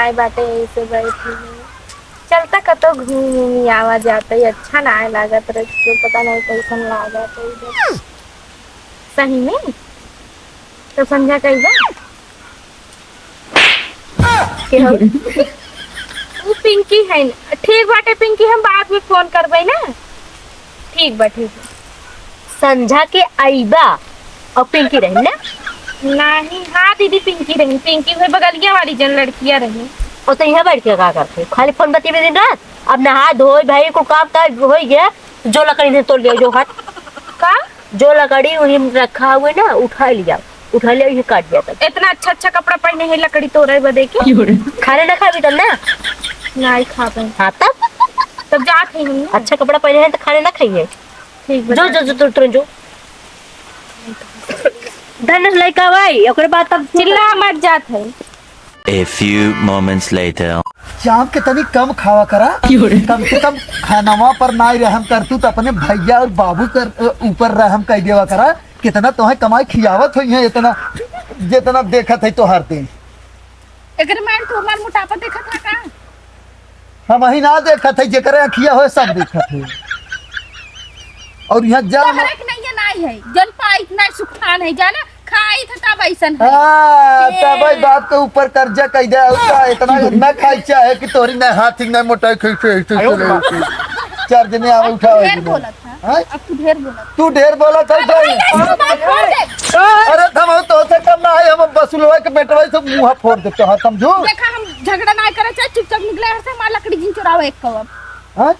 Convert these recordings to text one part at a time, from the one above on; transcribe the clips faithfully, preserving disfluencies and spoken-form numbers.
आए बाटे, ऐसे बैठी है। चलता कतो घूम घूमी आवा जाता है, अच्छा ना आए लागत रहे, तो पता नहीं कैसन लागत है इधर। सही में? तो संझा कही बा? के हो? उ पिंकी है न। ठीक बाटे पिंकी, हम बाद में फोन करबे ना। ठीक बा, ठीक बा। संझा के आईबा और पिंकी रही ना? नहीं, हाँ दीदी, पिंकी रही, पिंकी हुए बगलिया वाली जन लड़किया रही। और तो यहाँ बैठ के का करते? खाली फोन बतियाबे दिन रात। अब नहा धोए भाई, कुल काम काज होई गया, जो लकड़ी से तोड़ लिया, जो हाथ का? जो लकड़ी वहीं रखा हुआ है ना, उठा लिया, उठा लिया, ये काट दिया तब। इतना अच्छा अच्छा कपड़ा पहने है लकड़ी तोड़े बदे के? खाना ना खाबी तब ना? नहीं खा पाए। हाँ तब? तब जात है हम ना। अच्छा कपड़ा पहने हैं तो खाना ना खाइए। ठीक बा, जो, जो, जात जो, है। तुरंत, तुरंत जो। धन लइका भाई, ओकरे बाद तब चिल्ला मत जात है। A few moments later. चाप के तनी कम खावा करा, क्यों रे? कम से कम खानवा पर नाई रहम कर तू, तो अपने भैया और बाबू कर, अ, ऊपर रहम कर देवा करा। कितना तोहे कमाई खियावत होई है, इतना जितना देखत है तोहार दिन। एकरे मान तू हमार मोटापा देखत है का? हम ही ना देखत है, जेकरे अखिया होए सब देखत है। और यहाँ जा तोहरे के नहीं है, नाई है, जन पाई इतना सुखान है, जाना? खाई था तब ऐसन है। हाँ, ए। तब ई बाप के ऊपर कर्जा कई दे, और का इतना ना खाई चाहे कि तोरी ना हाथ ही ना मोटाई खई खई खई आयो चले। माँ। चार जने आवे अब उठावे ढेर दिन। बोलत है। हाँ? अब तू ढेर बोलत। तू ढेर बोलत है अब भाई। ऐसे मत बोल दे। अरे तब हम तो से कम ना है, हम बसुलवा के बेटवा से मुंह फोड़ देते हैं, समझू? देखा हम झगड़ा ना करे, चाहे चुपचाप निकले यहाँ से, हमार लकड़ी जिन चुरावे एक कवम। हाँ?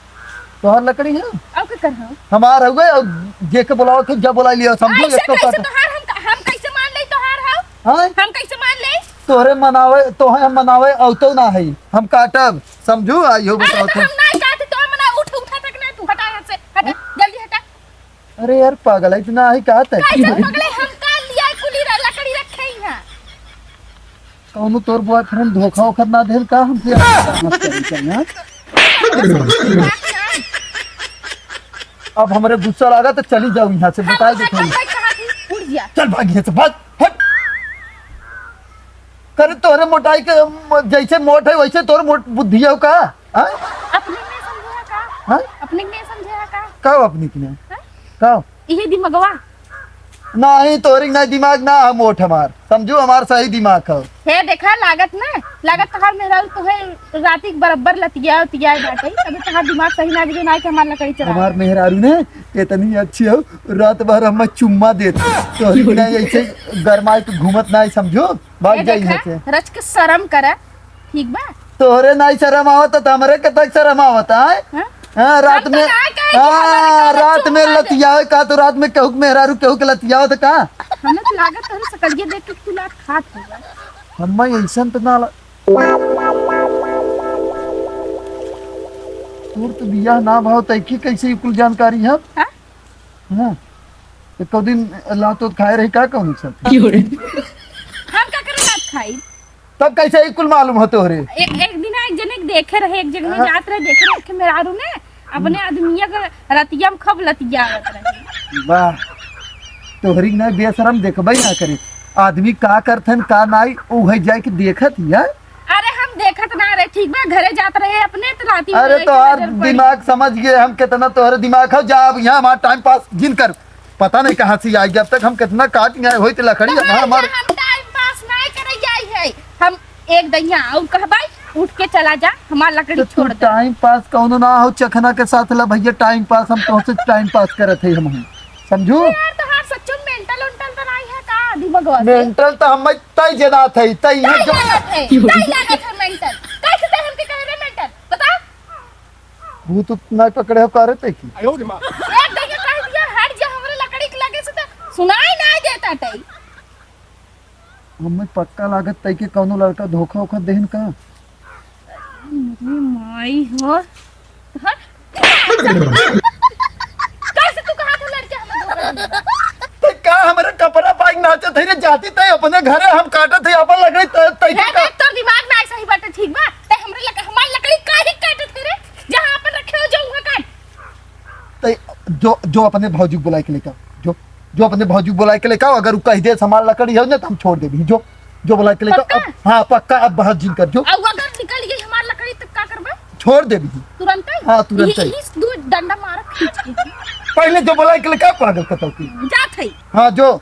तोहार लकड़ी है? अब का कर हम? हमार हउए, और जे के बोलावत हो, जब बोला लिया, समझू, ऐसे एक तो कैसे काट। तोहार हम, हम कैसे मान ले तोहार हो? हाँ? हम कैसे मान ले? तोहरे मनावे, तोहे हम मनावे, औ तो ना है, हम काटब, समझू, आई हो अरे बताओ तो तो। हम ना काटे, तोहे मना, उठ, उठा तक ना, तू हटा यहाँ से, हटा, हाँ? जल्दी हटा। अरे यार, पागल है, इतना ही कहा था। कैसे पगले, हम का लिया कुली रा-, लकड़ी रखे ही हैं। कौनो तोर बॉयफ्रेंड धोखा ओखा ना देन का हमसे? मत करी कर ना। अब हमरे गुस्सा लागा तो चली जाओ यहाँ से, हम बता दे भाई, तुम। भाई, कहाँ थी? उड़ गया। चल भाग यहाँ से, भाग, हट। करे तोहरे मोटाई के, म-, जैसे मोट है वैसे तोर मोट बुद्धि है का? हाँ? अपने के नहीं समझे है का? हाँ? अपने के नहीं समझे है का? का अपने के नहीं? हाँ? का? इहे दिमगवा। नहीं, तोहरे के नहीं दिमाग ना, हम मोट हमार। समझू, हमार सही दिमाग है। हे देखा, लागत ना, लागत तोहार मेहरारू तोहे राती के बराबर लतिया उतिया बाटे, तबे तोहार दिमाग सही ना, जो ना कि हमार लकड़ी चला। हमार मेहरारू ने इतनी अच्छी हो, रात भर हमें चुम्मा देत, तोहरे के नहीं ऐसे गरमाई के घूमत नहीं, समझू। भाग ए, जाई देखा, यहाँ से। रच के शर्म करा, ठीक बा? तोहरे नाई शर्म आवत, त हमरे के तक शर्म आवत, आय? हाँ? हाँ, रात हम तो में, ना कहे कि हाँ, हमारे का रात में चुम्मा दे। लतियावे का, तो रात में केहू के मेहरारू केहू के लतियावत का? हमें तो लागत तोहरे सकलिए देख के तू लात खात होगा। हम्मा ऐसन तो ना ला-, तोर तो बियाह ना भाव, तै की कैसे ई कुल जानकारी है? हाँ? हाँ। एको दिन लात तो खाए रही का कहूँ सब? हम का करे लात खाई? तब कैसे ई कुल मालूम हो तोहरे? एक, एक दिन एक जने के देखे रहे, एक जगह हाँ। जात रहे, देखे रहे कि मेहरारू ने अपने आदमिया के रतिया में खूब लतियावत रहे। वाह, तोहरी ना बेशरम देखबे ना करे। आदमी का करथन का नाई, उहे जाए के देखत ही है। अरे हम देखत ना रहे, ठीक बा, घरे जात रहे अपने तो राती में अरे एक तोहार नजर पड़ी। दिमाग समझ गए हम, कितना तोहरे दिमाग है। जा अब यहाँ हमार टाइम पास जिन कर। पता नहीं कहाँ से आई, जब तक हम कितना काट गए होई तो लकड़ी तो ना हमार हमार। हम टाइम पास नहीं करे जाई है, हम एक दहिया और कहबाई, उठ के चला जा, हमार लकड़ी तो तू छोड़ दे। टाइम पास कौनो ना हो, चखना के साथ ला भैया, टाइम पास हम तोहसे टाइम पास करत है हम, समझू? तो यार तोहार सच्चो मेंटल उंटल तो नहीं है का दिमागवा से? मेंटल तो हम तय जनात है, तय तय जो लागत है, तय लागत है मेंटल। कैसे तय हमके कहे रे मेंटल? बता। भूत उत ना पकड़े हो का रे तै की? एक दहिया कह दिया, हट जा हमरे लकड़ी के लगे से तो सुनाई नहीं देता तै। हमें पक्का लागत तै के कौनो लड़का धोखा ओखा देहन का? अरे माई हो। हट। कैसे तू कहा था लड़के हमें धोखा देने? तो का हमरे कपड़ा पाई नाचत है रे, जाती तै अपने घरे हम काटत है अपन लकड़ी तै, तै हे का? देख, तोर दिमाग ना सही बाटे, ठीक बा? तै हमरे लक-, हमार लकड़ी काहे काटत है रे? जहाँ अपन रखे हो, जो वहाँ काट। तै जो, जो अपने भौजी को बुलाए के लेकर, जो, जो अपने भौजी को बुलाए के लेकर, अगर वो कह दे हमार लकड़ी है ना, तो हम छोड़ देबी। जो, जो बुलाए के लेकर, पक्का? अब, हाँ, पक्का, अब बहस जिन कर, जो। अब अगर छोड़ देबही। तुरंतै? हाँ, तुरंतै। ई, ई दू डंडा मारा खींच के। पहिले जो बोलाइ के ले का पागल कतौ की? जात है। हाँ, जो।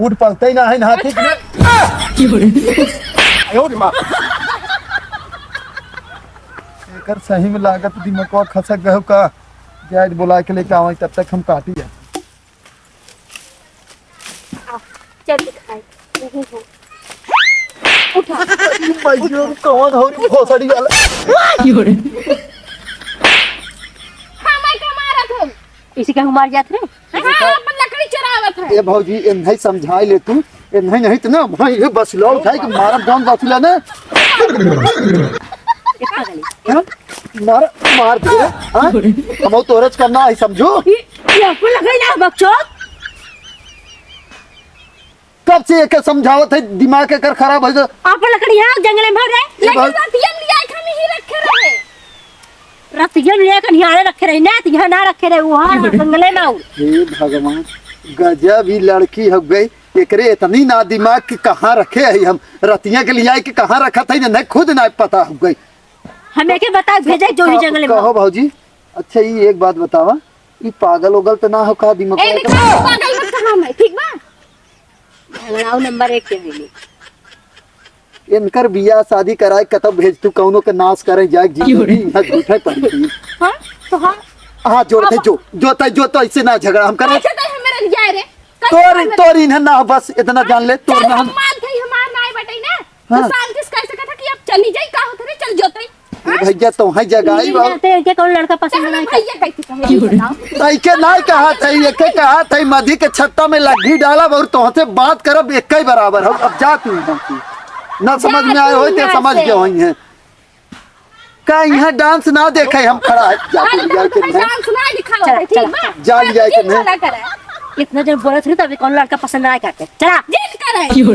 उठ पलतै ना है, ना हाथी के। अच्छा। आयो रे माँ। एकर सही में लागत दिमकवा खसक गयो का? जाए बोलाइ के लेके आवे, तब तक हम काटी है। आ, चल दिखाई। नहीं है। उठा। भाई, कौन हो रे भोसड़ी वाला? हाँ, मैं का मारत हूँ? इसी का मार जात रे? हाँ, अपन लकड़ी चोरावत है। ए भौजी, एन्है समझाइ ले तू, एन्है नहीं तो ना, भाई, ये बसुला उठाइ के मारब जौन बसुला ना। ये पागल है। हाँ? मार, मार दे, हाँ? हम तोहरे से कम ना आई समझू। ये, ये अपन लकड़ी ना बकचोद। कब से एके समझावत है, दिमाग एकर खराब है तो। आप लकड़ी यहाँ जंगले में रे। ये लेकिन भाई रतिया में लिया के हम ही रखे रहे। रतिया में लिया के निहारे रखे रहे, ना तो यहाँ ना रखे रहे, वहाँ जंगले में आऊ। हे भगवान, गजब ही लड़की हो गई। एकरे इतनी ना दिमाग कि कहाँ रखे है हम। रतिया के लिया के कहाँ रखत है, नहीं खुद ना पता हो गई। हम एके बता भेजे जो ही कहो, जंगले में। कहो भौजी, अच्छा ये एक बात बतावा, ये पागल उगल तो ना हो का दिमाग ए, में? देखा, पागल मत कहा मैं, ठीक बा? झगड़ाऊ नंबर एक के मिली। इनकर बियाह शादी कराए कतब भेज तू, कौनो के नाश करे जाए जी, क्यों रे? यहाँ झूठे पड़ी थी। हाँ, तो हाँ। हाँ, जोड़ते अब जो, जोते जो तो ऐसे ना झगड़ा हम करे। अच्छा, तो हमें रह जाए रे। कल तोर, हमें तोर इन्हें ना, बस इतना जान ले, तोर चल, ना हम हम। मान थे, हमार नाई बटई ना। तो हाँ। शांति से कह सकत है कि अब चली जाई, का होत रे, चल जोतई। ए हाँ? भैया, तोहई जगाई बा। इनके कौन लड़का पसंद नहीं? भैया कैसे कहे, ये बताओ। तई के नाई कहा थई, एके कहा थई, मधी के छत्ता में लग्गी डालब और तोहसे बात करब, एक ही बराबर हो। अब जा तू यहाँ से। ना समझ में आए होई, ते समझ के होई हैं। का यहाँ डांस ना देखे, हम खड़ा है, जा तू अरे, लिया के नहीं। डांस ना दिखाओ, चला, ठीक चला, बा? चला। जा लिया के नहीं। इतना जन बोलत रही, तभी कौन लड़का पसंद ना करते। चला। जिद करे। आयो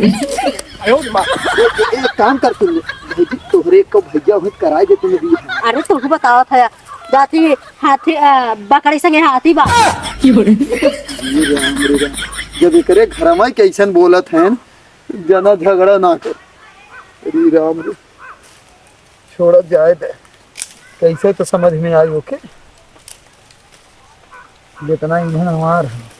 रे माँ। ए, ए, एक काम कर तू, भौजी, तोहरे को भैया हुई कराए दे तू बियाह। अरे, तू बतावत है, जाती हाथी, अ, बकरी संगे हाथी बा। अरे राम, अरे राम। जब एकरे घर में कैसन बोलत हैं, जना झगड़ा ना कर। अरे राम रे, छोड़ा जाए दे, कैसे तो समझ में आई ओके, जितना इन्हें हमार है।